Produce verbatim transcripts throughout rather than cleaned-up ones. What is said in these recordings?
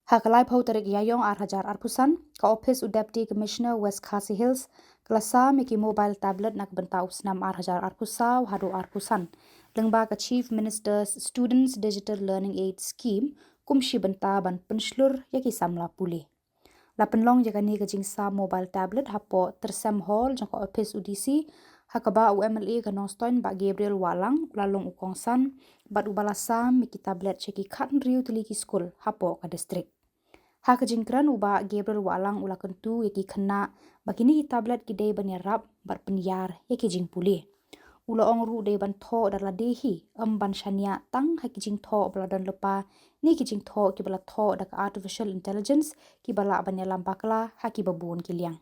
Ha ka laiphew tarik Ïaïong ar hajar arphew san, ka ophis u Deputy Commissioner West Khasi Hills ka la sam ïa ki mobile tablet na ka bynta u snem ar hajar arphew saw haduh arphew san, lyngba ka Chief Minister's Students Digital Learning Aid Scheme, kum shi bynta ban pynshlur ïa ki samla pule. La pynlong ïa kane ka jingsam mobile tablet hapoh Tyrsem Hall jong ka ophis u D C, ha kaba u M L A ka Nongstoiñ Bah Gabriel Wahlang u la long u kongsan, bad uba la sam ïa ki tablet sha ki khathynriew tylli ki skul hapoh ka district. Ha ka jingkren u Bah Gabriel Wahlang u la kyntu ïa ki khynnah ba kine ki tablet ki dei ban ïarap bad pynïar ïa ki jingpule. U la ong ruh dei ban thoh da lade hi, ym ban shaniah tang ha ki jingthoh ba la don lypa, ne ki jingthoh kiba la thoh da ka artificial intelligence, kiba lah ban ïalam bakla ha kiba bun ki liang.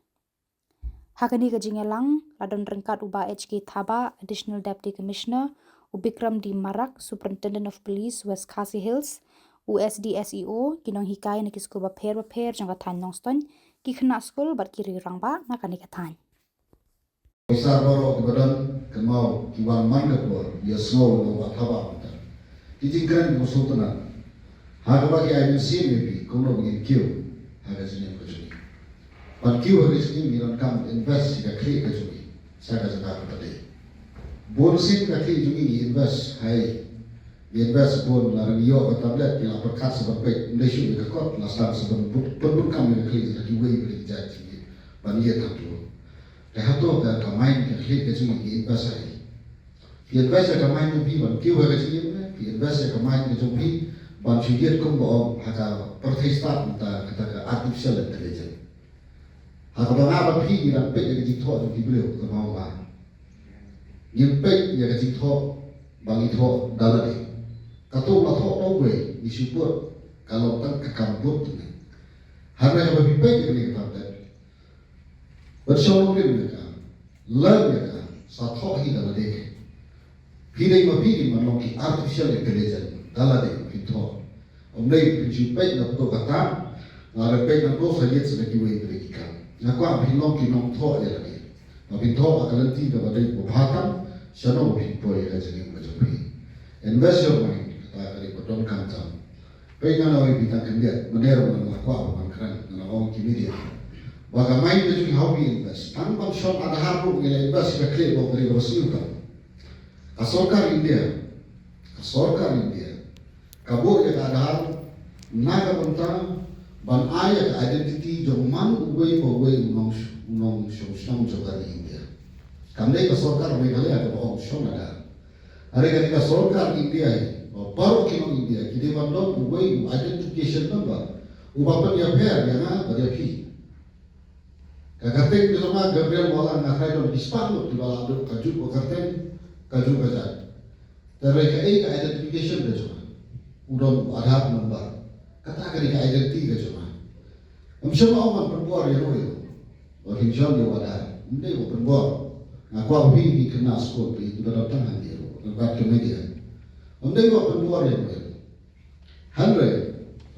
Ha kane ka jingïalang la don ryngkat u Bah H K Thabah, Additional Deputy Commissioner, u Bikram D Marak, Superintendent of Police, West Khasi Hills, u S D S E O, ki nonghikai na ki skul bapher bapher jong ka thaiñ Nongstoiñ, ki khynnah skul bad ki riew rangbah na kane ka thaiñ. Officer baroh kiba don, kynmaw ki wan man ka por ïasngew ïa u Bah Thabah mynta. Ki jingkren kiba sngewtynnat. Ha kaba ki ai mynsiem ïa phi kumno ba ngin kiew ha ka jingim ka jong ngi. Ban kiew ha ka jingim ngi donkam invest ïa ka khlieh ka jong ngi sha ka jaka kaba dei. Bun sien ka khlieh jong ngi ngi invest ha ei? Ngi invest bun, lada ngi ïoh ka tablet ngi la pyrkhat sa ban peit, ym dei shuh ïa ka kot, la sdang sa ban pynbun kam ïa ka khlieh da kiwei pat ki jait jingim ban ïa tang tu. Te hato ka, ka mind ka khlieh ka jong ngi ngi invest ha ei? Phi invest ïa ka mind jong phi ban kiew ha ka jingim ne phi invest ïa ka mind ka jong phi ban shu ïeit kumba ong ha ka pyrthei stad mynta, kata ka artificial intelligence? Ha kaba nga bad phi ngi dang peit ïa ka jingthoh jong ki briew, kaba ong ba ngim peit ïa ka jingthoh ba ngi thoh da lade. Kato la thoh da uwei, ngi shu bud, ka long tang ka kam bud ne. Hynrei haba phi peit ïa kane ka tablet, ban shong nongrim ïa ka, learn ïa ka, sa thoh hi da lade. Phi dei ma phi dei ban long ki artificial intelligence da lade phin thoh. Ym dei phin shu peit na kato ka tam, lada peit na kato sa ïeit sa da kiwei pat ki kam. Nga kwah phin long ki nongthoh ïa lade. Ba phin thoh ha ka lynti kaba dei kaba bha tam, shano ba phin poi ha ka jingim ka jong phi. Invest your mind, kata ka dei ba donkam tam. Peit nga la ong ïa phi tang khyndiat, mynne ruh nga la kwah ban kren, nga la ong ki media. Ba ka mind ka jong ngi ha u ngi invest. Tang ban shon Aadhaar ruh ngi la invest ïa ka khlieh ba ka dei kaba sniew tam. Ka sorkar India, ka sorkar India ka buh ïa ka Aadhaar na ka bynta ban ai ïa ka identity jong man uwei pa uwei u nong, u nongshong shnong jong ka ri India. Kam dei ka sorkar Meghalaya kaba ong shon Aadhaar. Hynrei ka dei ka sorkar India hi, ba baroh ki nong India ki dei ban don uwei u identification number uba pynïapher ïa nga bad ïa phi. Ka kyrteng ka jong nga Gabriel Wahlang, nga tharai don ki spah ngut kiba la duh kajuh ka kyrteng, kajuh ka jait. Te hynrei kaei ka identification ka jong nga? U don u Aadhaar number. Kata ka dei ka identity ka jong nga. Ym shym la ong ban pynbor ïa no ïa no ba phin shon ïa u Aadhaar. Ym dei ba pynbor. Nga kwah ba phi ki khynnah skul, phi kiba don tang hangne ruh, ryngkat ka media, ym dei ba pynbor ïa no ïa no. Hynrei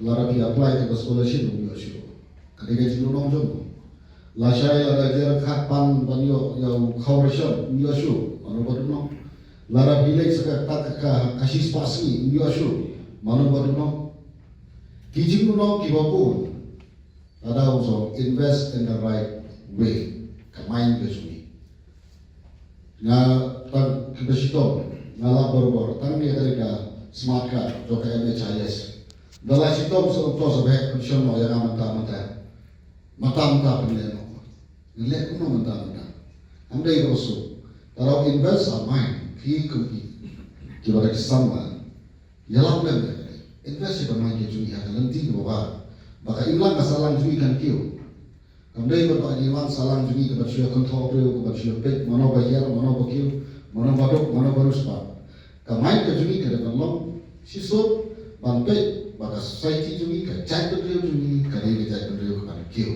lada phi apply ïa ka scholarship, ym ïoh shuh. Ka dei ka jingdon nong jong. Lashai lada jer khat pan ban ïoh ïa u khaw ration, ym ïoh shuh. Mano ba don nong? Lada phi leit sa kata ka, ka, ka shi spah sngi, ym ïoh shuh. Mano ba don nong? Ki jingdon nong kiba bun, lada u shu invest in the right way, ka mind ka jong ngi. Nga tang kiba shitom, nga lap barabor, tang ïa kane ka smart card jong ka M H I S. Da la shitom sa uto sa beh pynshong noh ïa nga mynta mynta. Mynta mynta pynleh noh. Ngi leh kumno mynta mynta? Ym dei kaba suk. Tang ban invest our mind, ki kum ki, kiba da ki samla. Ïalam lem ïa kane. Invest ïa ka mind ka jong ngi ha ka lynti kaba bha, ba ka imlang ka sahlang jong ngi kan kiew. Kam dei ba ka imlang sahlang jong ngi kaba shu ïa kynthoh briew, kaba shu ïa peit mano ba hiar, mano ba kiew, mano ba duk, mano ba riewspah. Ka mind ka jong ngi ka dei ban long shisha ban peit ba ka society jong ngi, ka jaitbynriew jong ngi ka dei ka jaitbynriew kaban kiew.